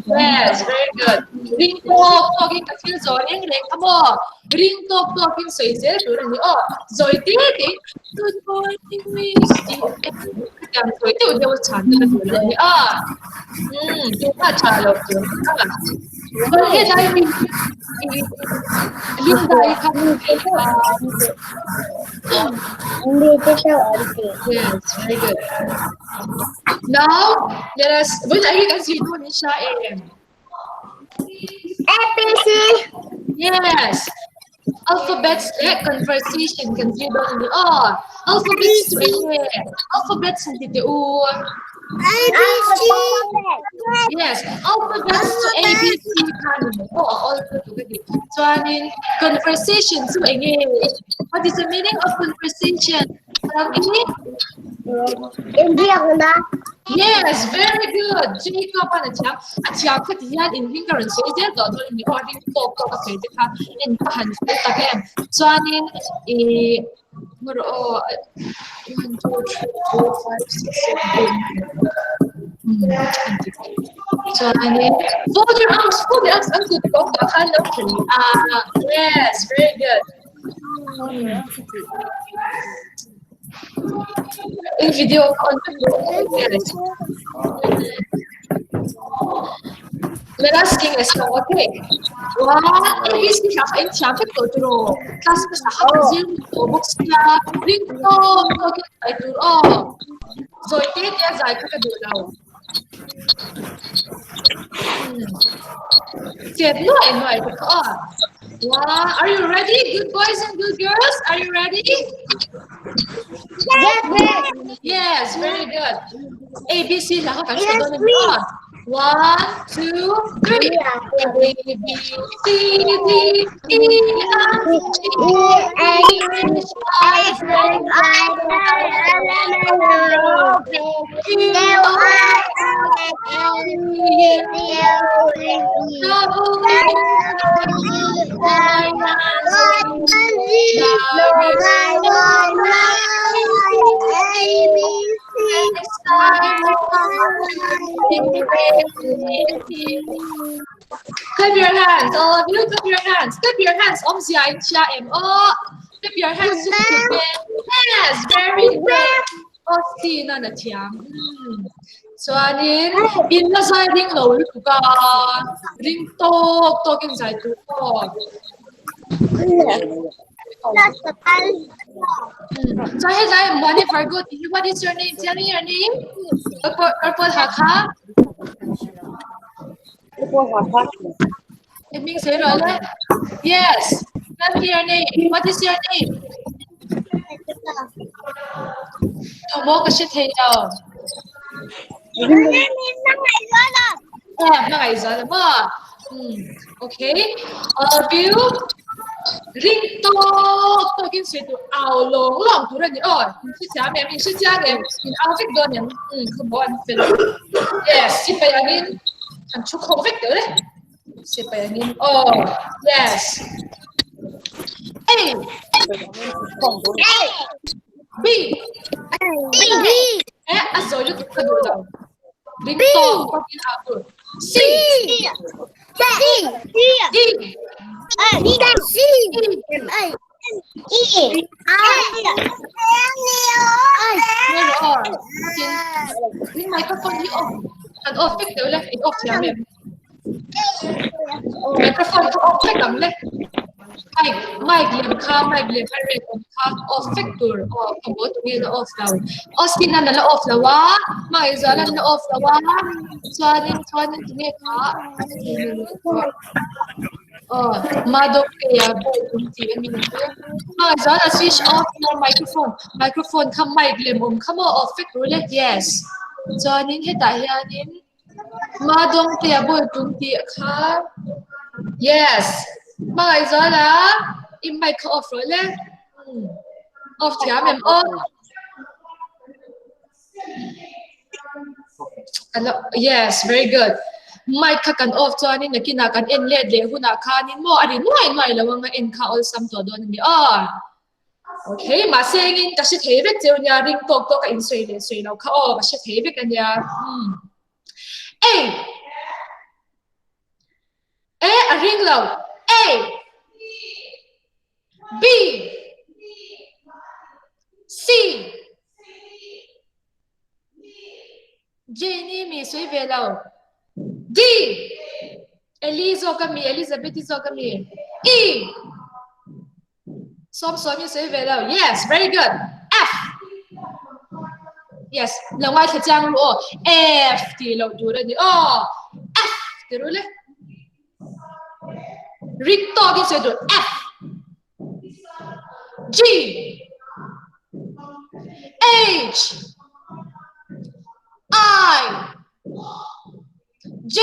Yes, very good. Ring tawk tawkin ka thil zawi reng reng kha maw? Ring tawk tawkin sawi zel tur a ni aw. Zawi te te Good morning miss tih khatiang zawi deuh deuh a chhan te ka duh lo a ni a. Umm tuna tha lo tur a ni a. Chuan helai mi hi Linda-i kha Yes, very good. Now, let us, vawiin hi kan zir dawn in hria em? ABC. Yes. Alphabets leh conversation kan zir dawn a ni aw. Alphabets chu eng nge? Alphabets han ti teh u. ABC. Yes, alphabets chu A, B, C kha ni mai aw, a awl lutuk a ni. Chuanin conversation chu eng nge? What is the meaning of conversation? Chuanin Inbiakna. Yes, very good. Jacob an a thiam. A thiam kha ti hian in hming ka rawn sawi zel tawh dawn a ni aw, a ring tawk tawk a sawi te kha en ka han fel tak em. Chuanin ih maw rawh aw, one, two, three, four, five, six, seven, eight, nine. Hmm, Chuanin fold your arms, fold your arms, an kut kawng tah khan lo khelh a. Yes, very good. In video ka on vek lo. Yes. Let us sing a song, okay? One, A, B, C, hla kha in thiam vek tawh tiraw? Class hmasa kha kan zir lut tawh bawk sia, ring tawk tawkin zai tur aw. Zawi te te a zai kha ka duh lo. Chet nuai nuai te kha aw. Wow, are you ready? Good boys and good girls, are you ready? Yes, yes. Yes, very good. A, B, C hla kha kan hre dawn a ni aw. One, two, three. A, B, C, D, E, F, G, H, I, J, K, L, M, N, O, P, Q, R, S, T, U, V, W, Clap your hands, all of you, clap your hands. Clap your hands, awmzia in hria em aw. Clap your hands chu kut ve. Yes, very good. Austin a na thiam. Hmm. Chuanin in la zai ring lo lutuk a, ring tawk tawkin zai tur aw. Chuan helai Muani Virgo tih hi what is your name? Tell me your name. Purple ha kha. I hming sawi rawh le. Yes. Tell me your name. What is your name? Tumaw ka hre thei lo. Eh, hmangaihzuala maw? Hmm, okay. All of you, ring tawk tawkin sawi tur au lawng lawng tur a ni aw. In hre chiang em? In hre chiang em? In au vek dawn em? Hmm, khaw an fel. Yes, sipai angin an thu khawk vek deuh le. Sipai angin aw. Yes. A. B. Eh, a zawi lutuk ka duh lo. Ring tawk tawkin au tur. C. C D. C E Nghe rồi. Tin microphone hi off. Kan off vek deuh le. In off thiam em? Microphone kha off vek ang le. Mic, mic lem kha, mic lem a red awm kha off vek tur. Aw, ka maw tunge la off lo. Austin an la off lo a, Hmangaihzuala an la off lo a. Chuanin, chuanin tunge kha? Aw, Madawktea pawh tum tih a ni chu. Hmangaihzuala switch off your microphone. Microphone kha mic lem awm kha maw off vek tur le. Yes. Chuanin hetah hianin Madawngtea bawi tum tih kha. Yes. Hmangaihzuala i mic kha off rawh le. Off thiam em aw. Yes, very good. Mic kha kan off chuanin nakinah kan en let leh hunah khanin maw a ri nuai nuai lo anga en kha awlsam tawh dawn a ni aw. Okay, mahse engin ka hre thei vek cheu nia ring tawk tawk a insawi leh sawi lo kha aw ka hre thei vek a nia. Hmm. A. lo. A B C Jane-i mi sawi ve lo. D Eli zawk a mi, Elizabeth-i zawk a mi. E Sawmsawmi sawi ve lo. Yes, very good. F Yes, lo ngaithla chiang ru aw. F tih loh tur a ni aw. F ti ru le. Ring tawkin sawi tur. F G H I J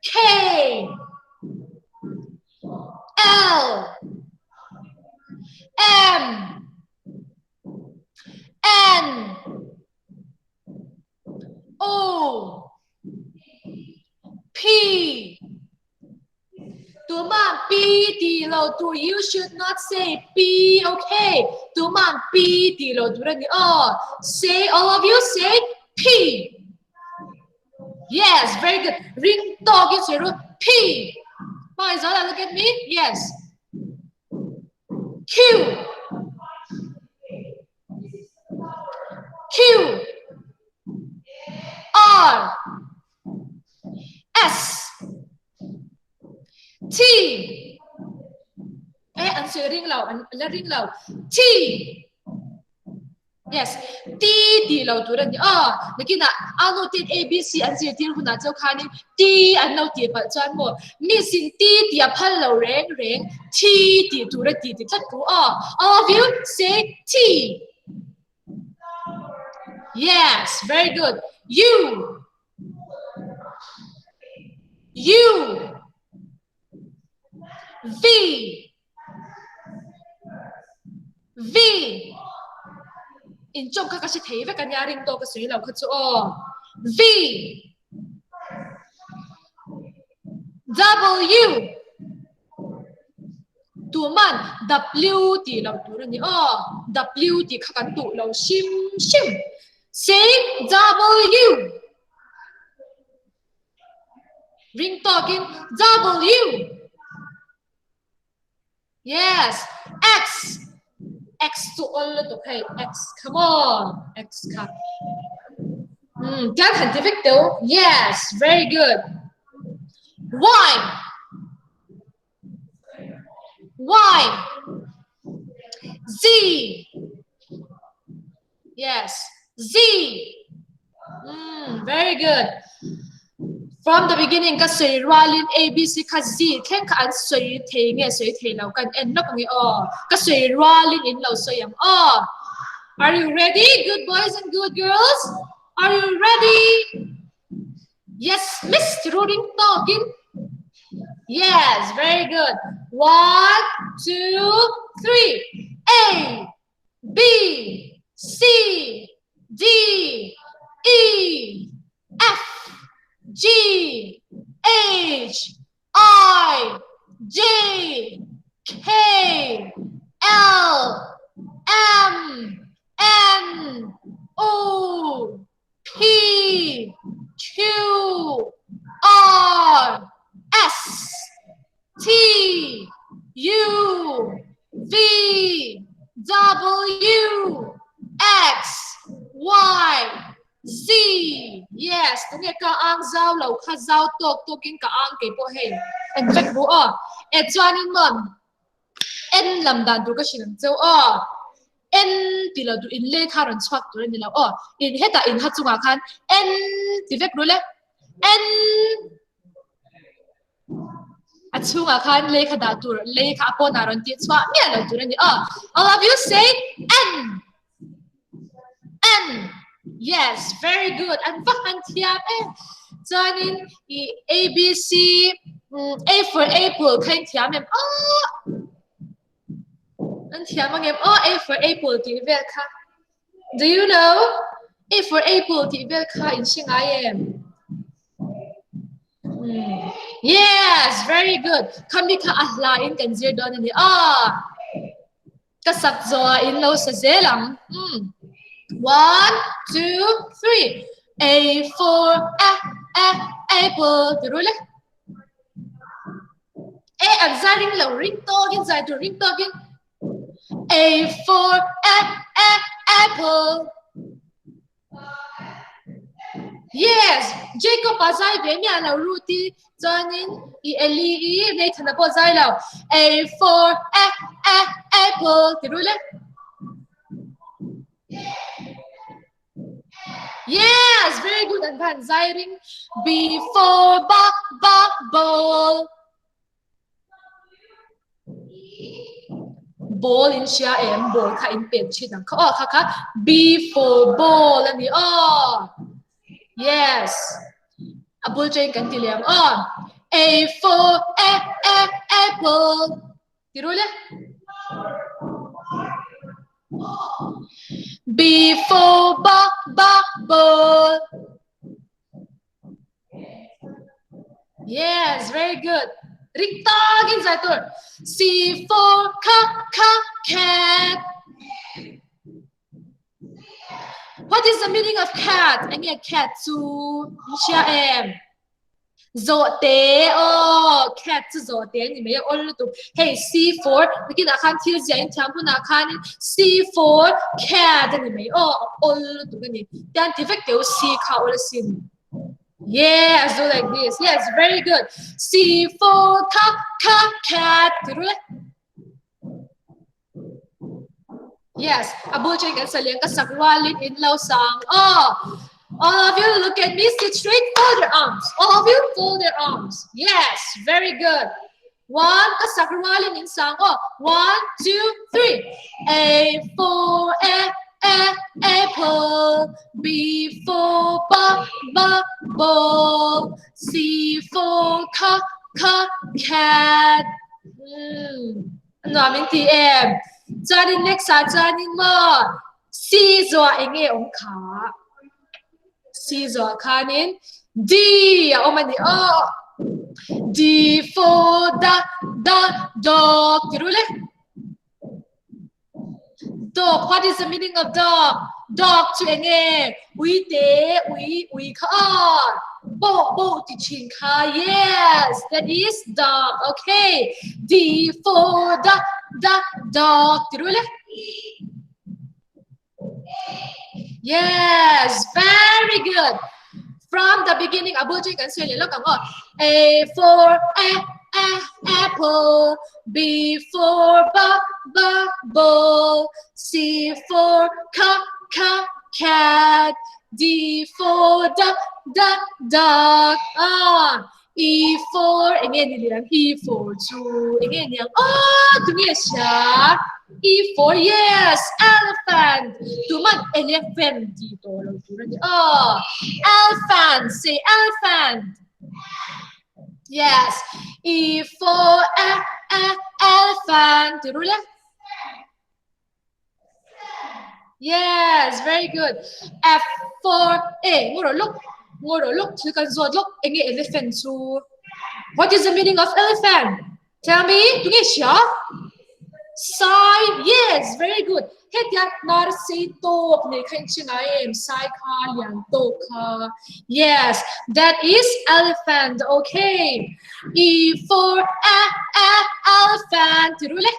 K L M N O P Tuman P ti lo tur you should not say P okay Tuman P ti lo tur ani aw say all of you say P Yes very good ring tawk in sawi ru P Hmangaihzuala look at me yes Q Q R S T Eh an sawi ring lo an la ring lo T Yes T tih lo tur a ni aw nakinah a nu ten A B C an zirtir hunah chauh khanin T an lo tih palh chuan maw miss in T tih a phal lo reng reng T tih tur a ti ti tlat ku aw all of you say T Yes, very good. U. U. V. V. In chawm kha ka hre thei vek a nia ring tawk ka sawi lo kha chu aw. V. W. Tuman W tih loh tur a ni aw. W tih kha kan duh lo hrim hrim. Say W. Ring tawkin W. Yes, X. X chu awl lutuk hei. X, come on. X kha. Hmm, tiang han ti vek teu. Yes, very good. Y. Y Z Yes Z mm, very good From the beginning ka sawi rualin A B C kha Z thleng kha an sawi thei nge sawi thei lo kan en lawk ange aw ka sawi rualin in lo sawi ang aw Are you ready good boys and good girls Are you ready Yes, Miss Ruling talking. Yes, very good. One, two, three. A, B, C, D, E, F, G, H, I, J, K, L, M, N, O, P Q R S T U V W X Y Z Yes, tunge ka ang zau lo kha zau tawk tawkin ka ang kei pawh hei en vek ru aw. E chuanin maw En lam dan tur ka hrilh ang cheu aw. En ti lo duh in lei kha rawn chhuak tur a ni lo aw. In hetah in ha chungah khan en ti vek ru le. En a chhungah khan lei kha dah tur lei kha a pawnah rawn tih chhuah miah lo tur a ni aw. All of you say en. En. Yes, very good. An va han thiam e. Chuanin i A B C mm, A for apple kha in thiam em? Oh! An thiam ang em? Oh, A for apple tih vel kha. Do you know? A for apple tih vel kha in hre ngai em? Hmm. Yes, very good. Khami kha a hla in kan zir dawn a ni. Ah! Ka sak zawh ah in lo sa zel ang. Hmm. One, two, three. A for a, a, apple. Ti ru le. E an zai ring lo ring tawkin zai tur ring tawkin A for a a apple. Yes, Jacob a zai ve miah lo Ruth-i chuanin i Eli i Nathan-a pawh zai lo. A for a a apple ti rul e. Yes, very good an van zai ring. B for ba ba ball. Ball in hria em ball kha in pet thin ang kha aw kha kha B for ball a ni aw yes a bul chain kan ti leh ang aw A for a a apple ti ru le B for ba ba ball Yes, very good. Ring takin zai tur. C for ca ca cat. What is the meaning of cat? Enge cat chu hria em? Zawhte aw cat chu zawhte ani mai a awl lutuk. Hei C for nakinah khan thil ziah in thiam hunah khanin C for cat ani mai aw a awl lutuk ani. Tian ti vek teu C kha awl asin. Yes, do like this. Yes, very good. C for ca ca cat. Ti ru le. Yes, a bul chen kan salian ka sak rualin in lo sang. Oh, all of you look at me, sit straight, fold your arms. All of you fold your arms. Yes, very good. One, ka sak rualin in sang. Oh, one, two, three. A for a, a, apple. B for b, b, ball. C for c, c, cat. Hmm. Nuam in ti em. Chuanin next ah chuanin maw C zuah enge awm kha. C zuah khanin D a awm a ni aw. D for the the dog ti ru le. Dog, what is the meaning of dog? Dog chu enge ui te ui ui kha aw. Bo bo ti thin kha. Yes, that is dog. Okay. D for the the dog ti ru le. Yes, very good. From the beginning, abul chin kan sawi leh lawk ang aw. A for a, a, apple. B for b, b, ball. C for c, c, cat. D for d, d, dog. Ah, E for enge ni liang E for chu enge niang oh tunge hria E for yes elephant tuman elephant ti tawh lo tur ani oh elephant say elephant yes E for e e elephant ti ru le Yes, very good. F for A. Ngoro look. Ngoro look. Thil kan zawt lawk. Enge elephant chu? What is the meaning of elephant? Tell me. Tunge hria? Sai. Yes, very good. Hetia nar sei tawk nei kha in hre ngai em? Sai kha, lian tawk kha. Yes, that is elephant. Okay. E for a a elephant. Ti ru le.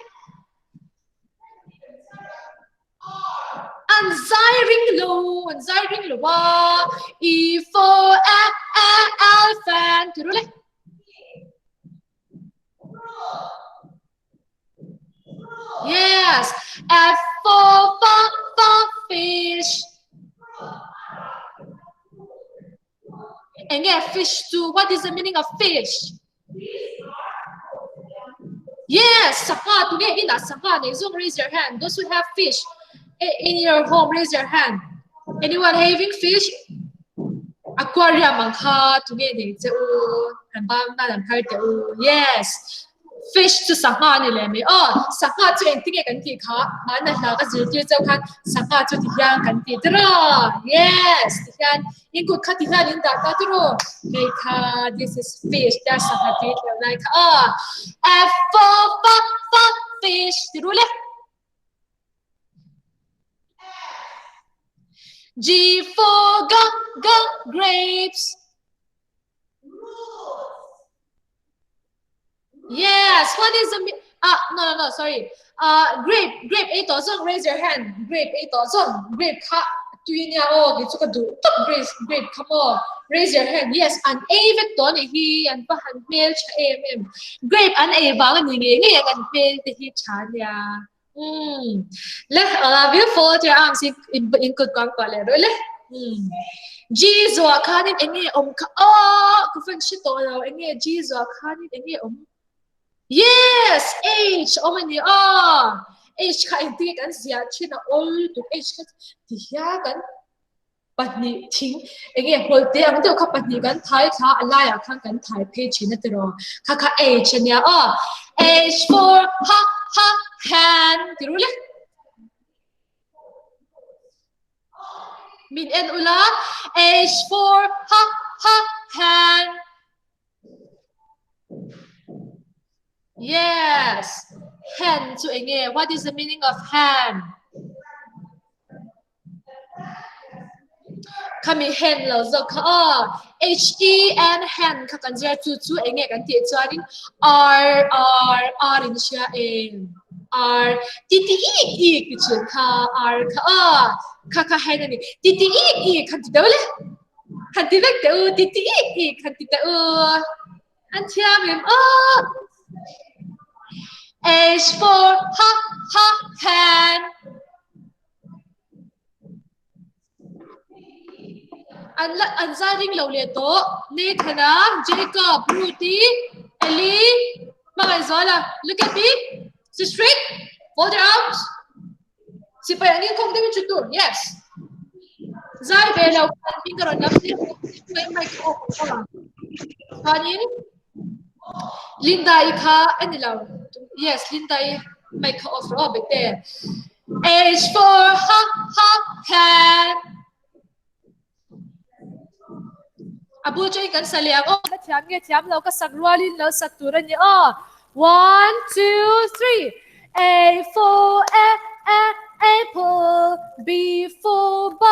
An zai ring lo, an zai ring lo a. E for a a elephant. Ti ru le. Yes, F for f f fish. Enge fish chu? What is the meaning of fish? Yes, sangha. Tunge inah sangha nei zawng raise your hand. Those who have fish in your home raise your hand. Anyone having fish? Aquarium ang kha tunge nei che u? Han bam nan an phar teh u. Yes. Fish chu sangha a ni leh mai. Aw, sangha chu engtin nge kan tih kha? Hmana hla ka zirtir chauh khan sangha chu ti hian kan ti tiraw? Yes, ti hian in kut kha ti hian in dah ta tiraw? Hei kha, this is fish, tia sangha tui tleuh lai kha aw. F for fa fa fish ti ru le. G for g g grapes. Yes, what is the ah no no no sorry. Grape grape ei tawh zawng raise your hand. Grape ei tawh zawng grape kha tui nia aw kei chu ka duh tawp grape grape kha maw. Raise your hand. Yes, an ei vek tawh anih hi an va han hmel tha em em. Grape an ei vang a ni ngei ngei ang an hmel te hi tha ania. Hmm. Le all of you fold your arms in in in kut kuang kuah leh rawh le. Hmm. G zuah khanin enge awm kha oh ka fan hre tawh lo enge G zuah khanin enge awm. Yes, H awm ani aw. H kha engtin nge kan ziah thin a awl lutuk H kha ti hian kan pahnih thing enge hawlte ang deuh kha pahnih kan thai thla a laiah khan kan thai phei thin a tiraw kha kha H ania aw H for ha ha hand ti ru le min en ula H for ha ha hand Yes hand chu enge what is the meaning of hand Khami hen lo zawk kha aw. H E N hen kha kan zir chu chu enge kan tih chuanin R R R in hria em R T T E E ti thin kha R kha aw kha kha hen ani T T E E khan ti deuh le khan ti vek teh u T T E E khan ti teh u an thiam em aw H for ha ha hen An la an zai ring lo leh tawh. Nathana, Jacob, Ruth-i, Eli, Hmangaihzuala, look at me. Sit straight. Fold your arms. Sipai angin khawng deuhin chu tur. Yes. Zai ve lo khan hming ka rawn lam tir mai mai ka off ang ang. Chuanin Linda-i kha a ni lo. Yes, Linda-i mic kha off rawh aw bete. H for ha ha hand. A bul chu kan sa leh ang aw. La thiam nge thiam lo ka sak rualin lo sak tur a ni aw. One, two, three. A for a a apple, B for b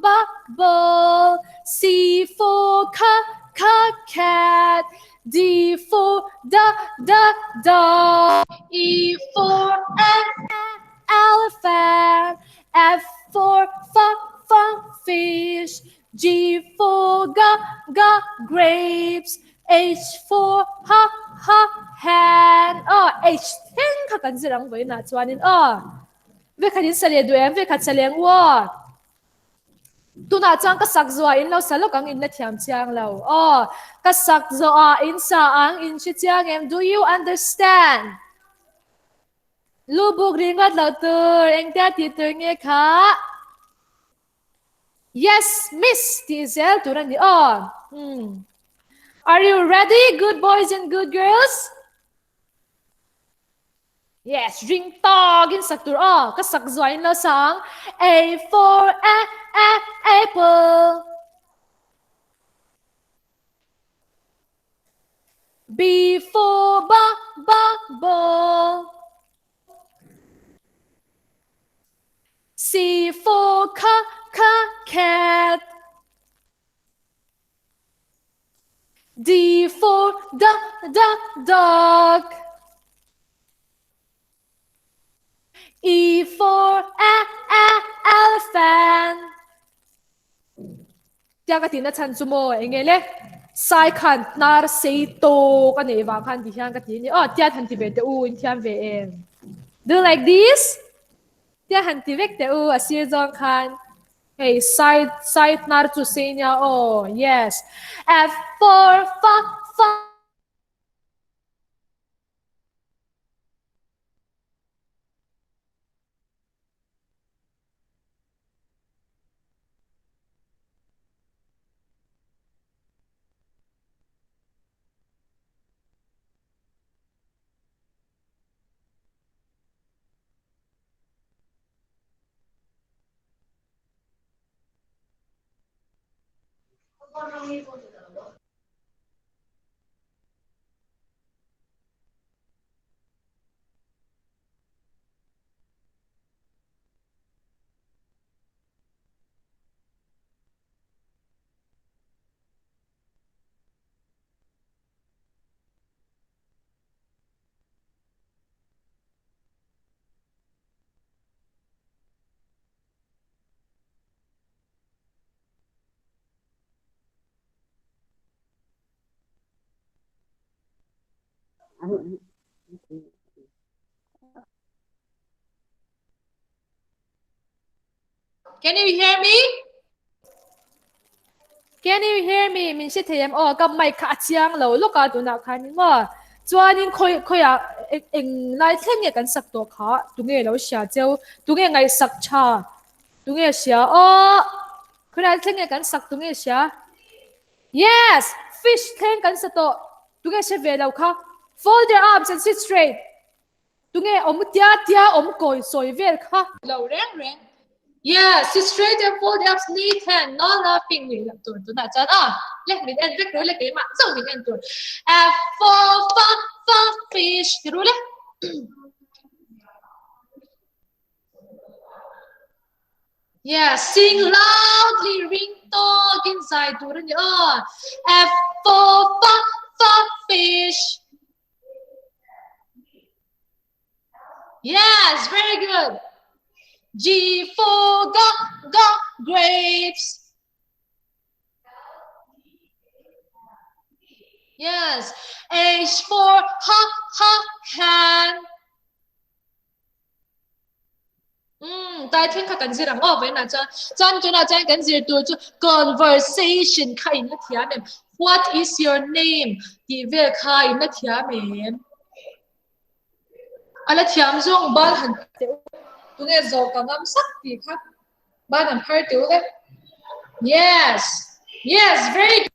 b ball, C for c c cat, D for d d dog, E for e elephant, F for f f fish, G for g g grapes, H for h h hand. Aw, H thleng kha kan zir ang vawiinah chuanin aw. Vekhat in sa leh duh em? Vekhat sa leh ang u aw. Tunah chuan ka sak zuah in lo sa lawk ang in la thiam chiang lo. Aw, ka sak zawhah in sa ang in hre chiang em? Do you understand? Lu buk ringawt lo tur, engtia tih tur nge kha? Yes, miss tih zel tur a ni aw. Hmm. Are you ready, good boys and good girls? Yes, ring tawkin sak tur aw. Ka sak zuain lo sang. A for a, a, apple. B for b, b, ball. C for c, c, cat. D for d, d, dog. E for e, e, elephant. Tia ka tihna chhan chu maw eng nge le? Sai khan hnar sei tawk a neih vang khan ti hian ka ti a ni. Aw tian han ti ve teh u, in thiam ve em? Do like this. Tia han ti vek teh u a sir zawng khan. Hei sai sai hnar chu sei nia aw. Yes. F for fa fa. Can you hear me? Can you hear me? Min hre thei em? Aw, ka mic kha a chiang lo lawk a tunah khan in maw? Chuanin khawi khawiah eng lai thleng nge kan sak tawh kha? Tunge lo hria cheu? Tunge ngaihsak tha? Tunge hria? Aw, khawilai thleng nge kan sak tunge hria? Yes! Fish thleng kan sa tawh. Tunge hre ve lo kha? Fold your arms and sit straight. Tunge awm tia tia awm kawi sawi vel kha. Lo reng reng. Yes, sit straight and fold your arms Nathan, no laughing nuih loh tur tunah chuan a le min en vek ru le keimah chauh min en tur. F for fa fa fish ti ru le. Yes, sing loudly ring tawkin zai tur a ni aw. F for fa fa fish. Yes, very good. G for g, g, grapes. Yes. H for ha, ha, hand. Um, tai thleng kha kan zir ang aw vawiinah chuan. Chuan tunah chuan kan zir tur chu conversation kha in la thiam em? What is your name? tih vel kha in la thiam em? A la thiam zawng ban han teh u. Tunge zawh ka ngam sak tih kha ban han phar teh u le. Yes! Yes, very good.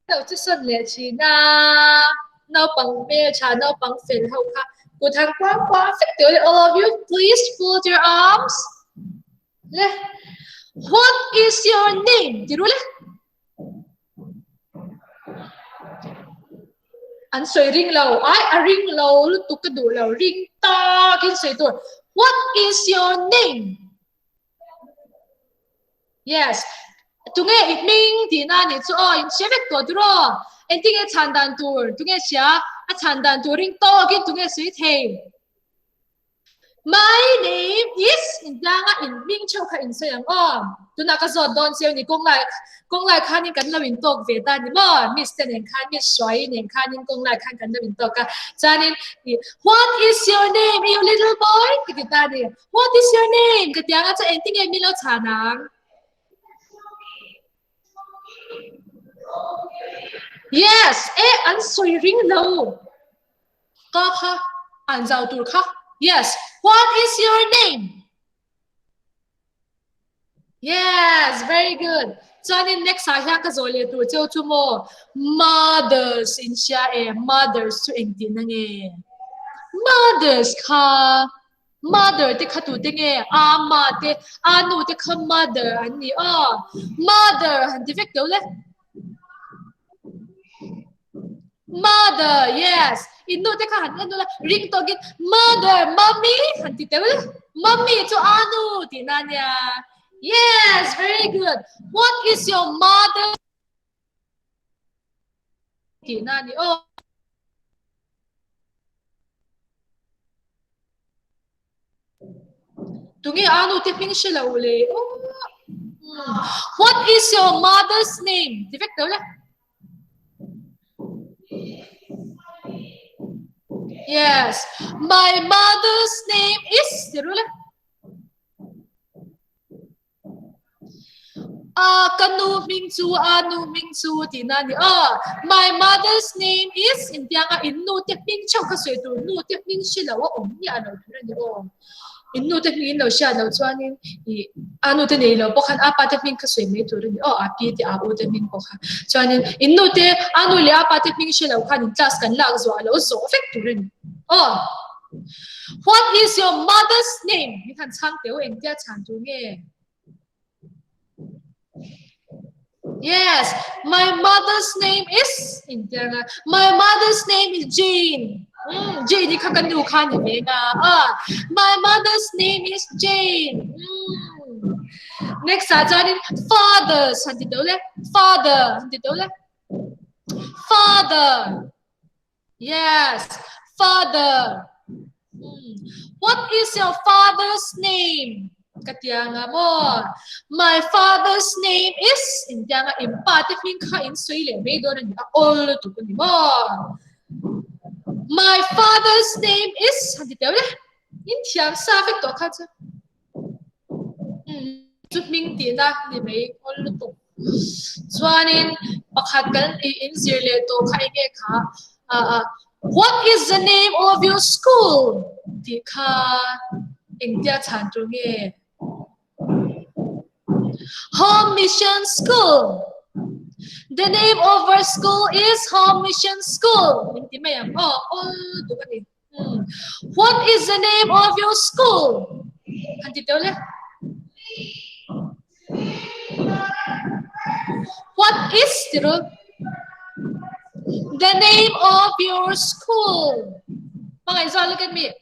Lo chu sawn leh thin a, naupang hmeltha, naupang fel ho kha kut han kuang kuang fek teh all of you please fold your arms le what is your name ti ru le an sawi ring lo ai a ring lo lutuk ka duh lo ring takin sawi tur what is your name Yes. Tunge i hming tihna a nih chu aw, in hria vek tawh tur aw. Engtinge chhan dan tur? Tunge hria? A chhan dan tur ring tawkin tunge sawi thei? My name is intlanga in hming theuh kha in sawi ang aw. Tunah ka zawt dawn cheu ni kawng lai kawng lai khanin kan lo intawk ve ta ni maw? Miss te nen khan Miss Hruaii nen khanin kawng lai khan kan lo intawk a. Chuanin What is your name you little boy? Ka ti ta ni. What is your name? Ka tiang a chu engtin nge min lo chhan ang? Yes, e an sawi ring lo. Ka kha an zau tur kha. Yes, what is your name? Yes, very good. Chuanin next ah hian ka zawh leh tur cheu chu maw mothers in hria e mothers chu engtin ange mothers kha mother te kha tute nge a ma te a nu te kha mother an ni aw mother han ti vek teuh le Mother, yes. In nu te kha han en ula, ring tawkin mother, mummy han ti teuh ula. Mummy chu anu tih na nia. Yes, very good. What is your mother? Tih na ni aw. Tunge anu te hming hre lo le. What is your mother's name? Ti vek teuh le. Yes, my mother's name is Tirule. A ka nu hming chu a nu hming chu tih na ni a. My mother's name is intianga in nu te hming theuh kha sawi tur nu te hming hre lo a awm miah lo tur a ni aw. In nu te hming in lo hriat loh chuanin ih a nu te nei lo pawh khan a pa te hming kha sawi mai tur a ni aw a pi te a u te hming pawh kha. Chuanin in nu te a nu leh a pa te hming hre lo khan in class kan lak zawh a lo zawh vek tur a ni aw. What is your mother's name? Min han chhang teu engtia chhan tur nge? Yes, my mother's name is intianga. My mother's name is Jane. Mm, Jane kha kan nu kha ni ve nga. Ah, my mother's name is Jane. Mm. Next ah chuanin father san ti teu le. Father san ti teu le. Father. Yes, father. Mm. What is your father's name? Ka tianga maw? My father's name is in tianga in pa te hming kha in sawi leh mai dawn a ni a, awl lutuk a ni maw? My father's name is han ti teuh le, in thiam sa vek tawh kha chu. Chu hming tihna ni mai awl lutuk. Chuanin pakhat kan in zir leh tawh kha enge kha What is the name of your school? tih kha engtia chhan tur nge? Home Mission School. The name of our school is Home Mission School. Min ti mai ang aw, awl lutuk a ni. What is the name of your school? Han ti teuh le. What is tiru? The name of your school. Mangai look at me.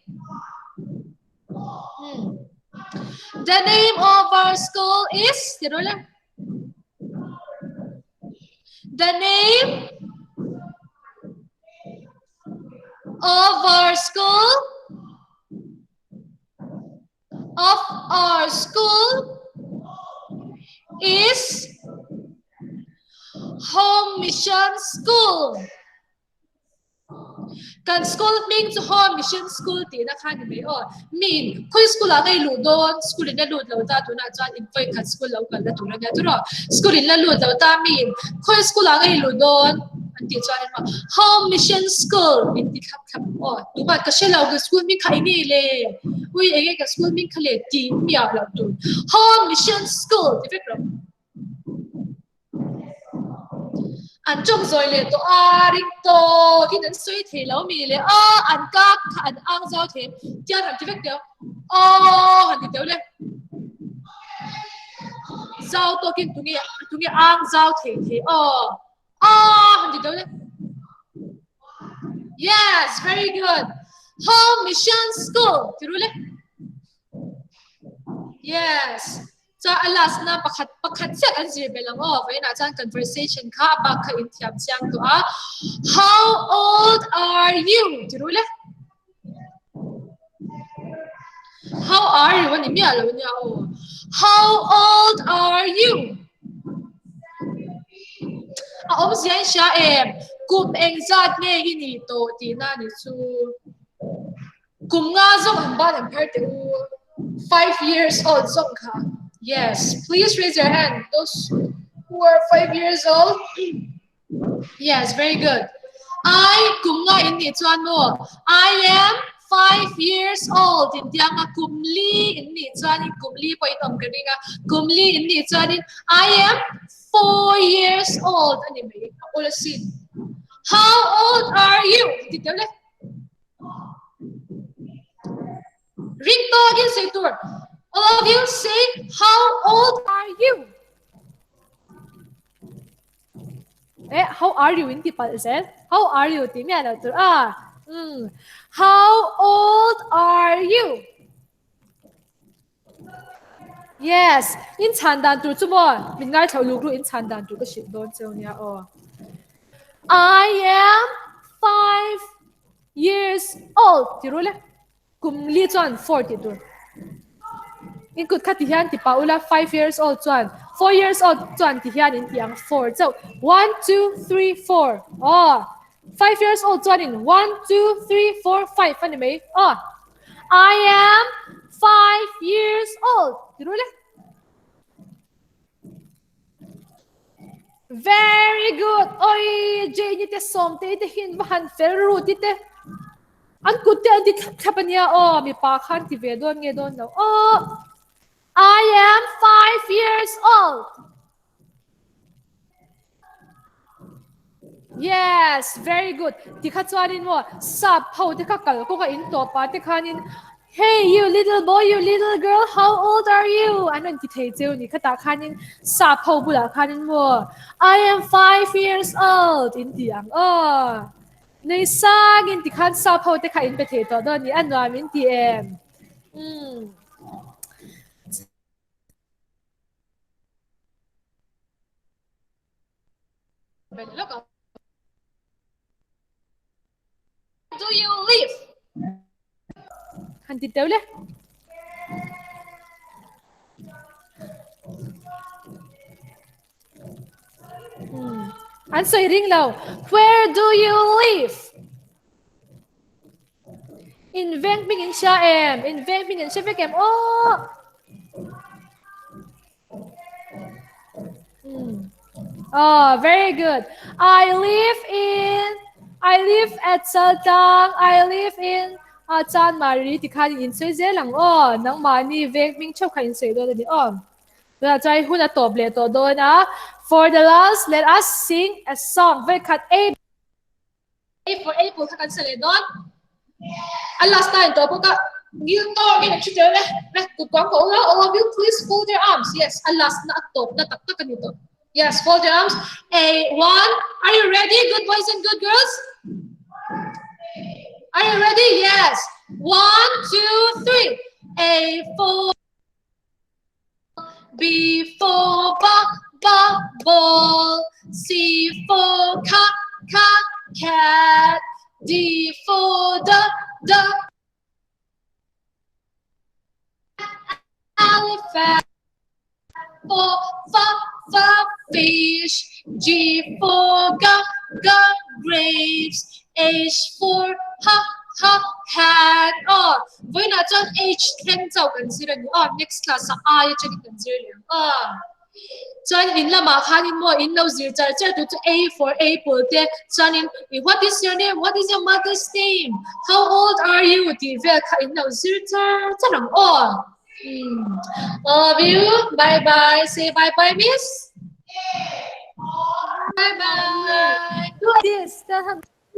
The name of our school is tiru le. The name of our school of our school is Home Mission School. Kan school hming chu Home Mission School tihna kha ni mai aw. Min khawi school ah ngei luh dawn school in la lut lo ta tunah chuan in vawi khat school lo kal na tur a nia turaw. School in la lut lo ta min khawi school ah ngei luh dawn an tih chuan in Home Mission School min ti thlap thlap aw. Tumah ka hre lo ka school hming kha enge le ui enge ka school hming kha le tih miah loh tur Home Mission School ti vek rawh. An chawng zawi leh tawh a, ring tawkin an sawi thei lo mi le a, an kak kha an ang zau thei tian han ti vek teuh aw han ti teuh le. Zau tawkin tunge tunge ang zau thei thei aw aw han ti teuh le. Yes, very good. Home Mission School ti ru le. Yes. Chuan a last na pakhat pakhat chiah kan zir belh ang aw. Vawiinah chuan conversation kha a bak kha inthiam chiang tawh a. How old are you? Ti ru le. How are you a ni miah lo nia aw. How old are you? A awmzia in hria em? Kum engzat nge i nih tawh tihna ni chu. Kum nga zawng an ban an phar teh u. 5 years old zawng kha. Yes, please raise your hand. Those who are 5 years old. Yes, very good. I kum nga in nih chuan maw? I am 5 years old in tianga kum li in nih chuan in kum li pawh in awm ka ring a. Kum li in nih chuan in I am 4 years old ani mai. A awl asin. How old are you? Ti teuh le. Ring tawkin sawi tur. All of you say, how old are you? Eh, how are you in ti palh zel. How are you ti miah lo tur a. How old are you? Yes, in chhan dan tur chu maw? Min ngaithla uluk ru in chhan dan tur ka hrilh dawn cheu nia aw. I am 5 years old ti ru le. Kum li chuan 4 tih tur. In kut kha ti hian ti pah ula 5 years old chuan 4 years old chuan ti hian in ti ang 4 chauh. 1 2 3 4. Aw. 5 years old chuan in 1 2 3 4 5 a ni mai. Aw. I am 5 years old. Ti ru le. Very good. Oi, Jane te sawm te te hin va han fel ru ti te. An kut te an ti thlap thlap ania aw, mi pa khan ti ve dawn nge dawn lo. Aw, I am 5 years old. Yes, very good. Ti kha chuanin maw, sap ho te kha kal kawng a in tawp ah te khanin Hey you little boy, you little girl, how old are you? An rawn ti thei cheu ni khatah khanin sap ho bulah khanin maw, I am 5 years old in ti ang aw. Nei sangin ti khan sap ho te kha in pe thei tawh dawn ni, a nuam in ti em? Do you live? Han ti teuh le. An sawi ring lo. Where do you live? In veng hming in hria em? In veng hming in hre vek em? Aw! Hmm. Oh, very good. I live in I live at Chaltlang. I live in uh, Chanmari ti khan in sawi zel ang aw. Nangmahni veng hming theuh kha in sawi dawn a ni aw. Tunah chuan hun a tawp leh tawh dawn a. For the last, let us sing a song. Vei khat A A for apple kha kan sa leh dawn. A last time tawh bawk a. Ngil tawk in thu tel e. Re kut kuang ko ula. All of you please fold your arms. Yes, a last na a tawp na tak tak a ni tawh. Yes, fold your arms. A one. Are you ready, good boys and good girls? Are you ready? Yes. One, two, three. A for B for b b ball, C for c c cat, D for d d elephant, for f f fish, G for g g grapes, H for h h hat. Aw, vawiinah chuan H thleng chauh kan zir a ni aw, next class ah I atangin kan zir leh ang aw. Chuan in lamah khanin maw in lo zir char char tur chu A for apple te chuanin what is your name, what is your mother's name, how old are you tih vel kha in lo zir char char ang aw. Hmm. All of you, bye bye. Say bye bye, miss. Bye bye. This.